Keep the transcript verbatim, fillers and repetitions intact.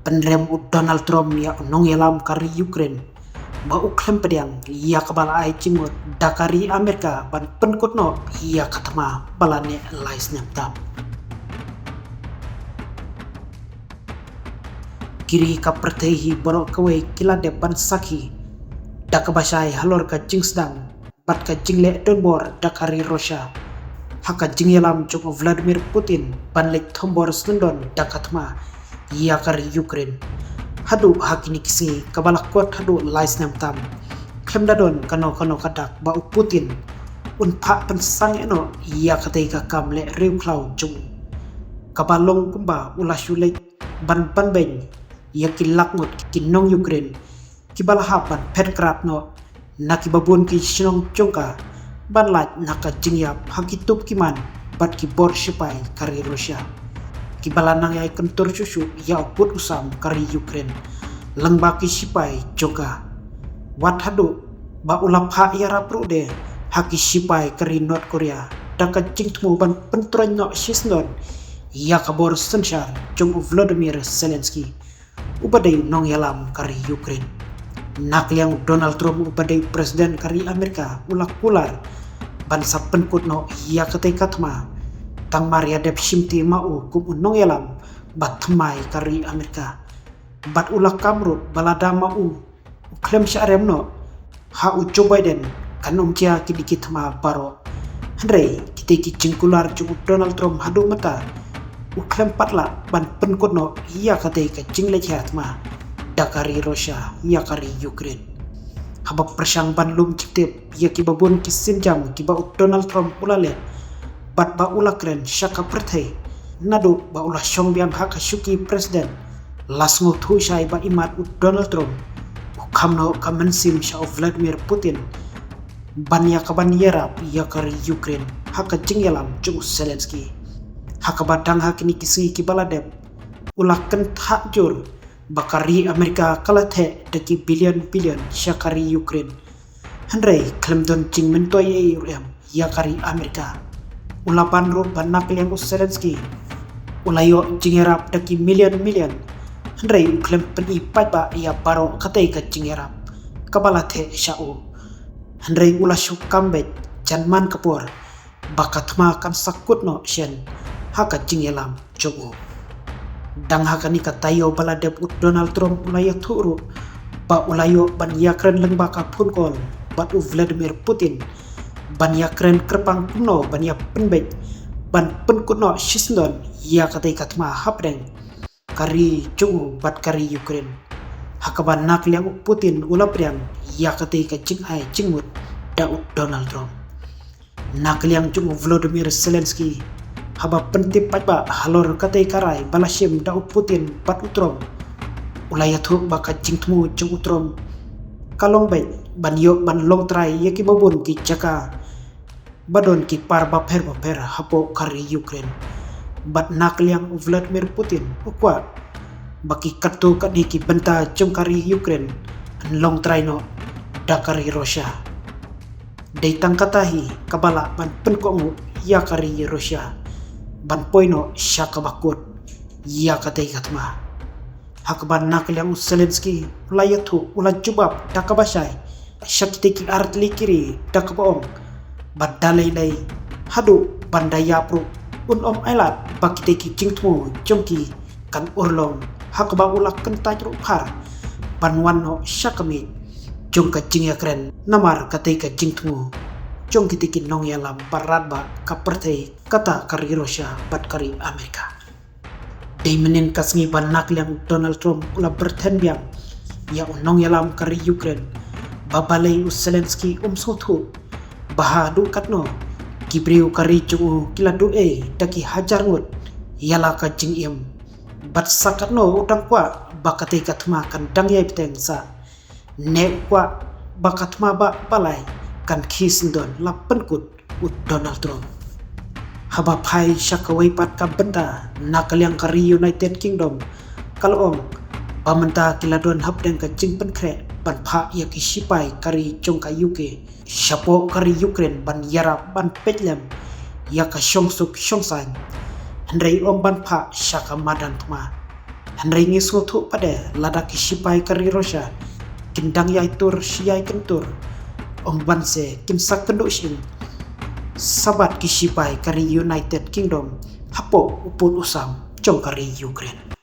Pynrem u Donald Trump ïa u nongïalam ka ri Ukraine ba u khlem pdiang ïa kaba la ai jingmut da ka ri Amerika ban pynkut noh ïa ka thma ba la neh lai snem tam. Ki ri ka pyrthei hi baroh kawei ki la dep ban sakhi da kaba shai halor ka jingsdang bad ka jingleh donbor da ka ri Russia ha ka jingïalam jong u Vladimir Putin ban leit thombor syndon da ka thma ïa ka ri Ukraine. Haduh ha kine ki sngi kaba la kot haduh lai snem tam, khlem da don kano kano ka dak ba u Putin un phah pynsangeh noh ïa katei ka kam leh riewkhlaw jong u, kaba long kumba u la shu leit ban banbeiñ ïa ki lak ngut ki nong Ukraine kiba la hap ban phet krad noh na kiba bun ki shnong jong ka ban lait na ka jingïap ha ki tup ki man bad ki bor shipai ka ri Russia kiba la nang ïai kyntur shuh shuh ïa u pud u sam ka ri Ukraine lyngba ki shipai jong ka. Wat haduh ba u la phah ïarap ruh de ha ki shipai ka ri North Korea da ka jingthmu ban pyntroiñ noh shisyndon ïa ka bor synshar jong u Volodymyr Zelensky uba dei u nongïalam ka ri Ukraine. Na ka liang u Donald Trump uba dei u president ka ri Amerika u la kular ban sa pynkut noh ïa katei ka thma tang mar ïa dep shimti ma u kum u nongïalam ba thymmai ka ri Amerika. Bad u la kam ruh ba lada ma u u khlem shah rem noh ha u Joe Biden kan ym jia kine ki thma baroh. Hynrei kitei ki jingkular jong u Donald Trump haduh mynta u khlem pat lah ban pynkut noh ïa katei ka jingleit hiar thma da ka ri Russia ïa ka ri Ukraine. Haba pyrshang ban lum jingtip ïa kiba bun ki sienjam kiba u Donald Trump u la leh bad ba u la kren sha ka pyrthei naduh ba u la shong biang ha ka shuki president, la sngewthuh shai ba imat u Donald Trump u kham noh ka mynsiem sha u Vladimir Putin ban ïa kaban ïarap ïa ka ri Ukraine ha ka jingïalam jong u Zelensky. Ha kaba dang ha kine ki sngi kiba la dep u la kynthah jur ba ka ri Amerika ka la theh da ki billion billion sha ka ri Ukraine. Hynrei khlem don jingmyntoi ei ruh em ïa ka ri Amerika. U la ban ruh ba na ka liang u Zelensky u la ïoh jingïarap da ki million million, hynrei u khlem pyni paidbah ïa baroh katei ka jingïarap kaba la theh sha u. Hynrei u la shu kam beit jan man ka por ba ka thma kan sa kut noh shen ha ka jingïalam jong u. Dang ha kane ka taïew ba la dep u Donald Trump u la ïathuh ruh ba u la ïoh ban ïakren lyngba ka phone call bad u Vladimir Putin ban ïakren kyrpang kumno ban ïa pynbeit ban pynkut noh shisyndon ïa katei ka thma hapdeng ka ri jong u bad ka ri Ukraine. Ha kaba na ka liang u Putin u la pdiang ïa katei ka jingai jingmut da u Donald Trump. Na ka liang jong u Volodymyr Zelensky haba pyntip paidbah halor katei ka rai ba la shim da u Putin bad u Trump, u la ïathuh ba ka jingthmu jong u Trump ka long beit ban ïoh ban long trai ïa kiba bun ki jaka ba don ki par bapher bapher hapoh ka ri Ukraine. Bad na ka liang u Vladimir Putin u kwah ba ki katto katne ki bynta jong ka ri Ukraine yn long trai noh da ka ri Russia. Dei tang kata hi kaba lah ban pynkohnguh ïa ka ri Russia ban poi noh sha kaba kut ïa katei ka thma. Ha kaba na ka liang u Zelensky u la ïathuh, u la jubab da kaba shai sha kitei ki artylli ki ri da kaba ong ba da lei lei haduh ban da ïap ruh un ym ailad ba kitei ki jingthmu jong ki kan urlong. Ha kaba u la kyntait ruh phar ban wan noh sha ka miej jong ka jingïakren namar katei ka jingthmu jong kitei ki nongïalam ba radbah ka pyrthei, kata ka ri Russia bad ka ri Amerika. Dei mynnin ka sngi ba na ka liang u Donald Trump u la byrthen biang ïa u nongïalam ka ri Ukraine ba balei u Zelensky um sngewthuh ba haduh katno ki briew ka ri jong u ki la duh ei da ki hajar ngut ïa la ka jingim. Bad sa katno u dang kwah ba katei ka thma kan dang ïai bteng sah. Ne u kwah ba ka thma ba balei kan khie syndon la pynkut u Donald Trump. Haba phai sha kawei pat ka bynta na ka liang ka ri United Kingdom ka la ong ba mynta ki la don hapdeng ka jingpynkhreh ban phah ïa ki shipai ka ri jong ka U K shapoh ka ri Ukraine ban ïarap ban peit lem ïa ka shongsuk shongsaiñ, hynrei ym ban phah sha ka madan thma. Hynrei ngi sngewthuh pat de lada ki shipai ka ri Russia kin dang ïai tur shi ïai kyntur, ym ban se kin sa kynduh shim sa bad ki shipai ka ri United Kingdom hapoh u pud u sam jong ka ri Ukraine.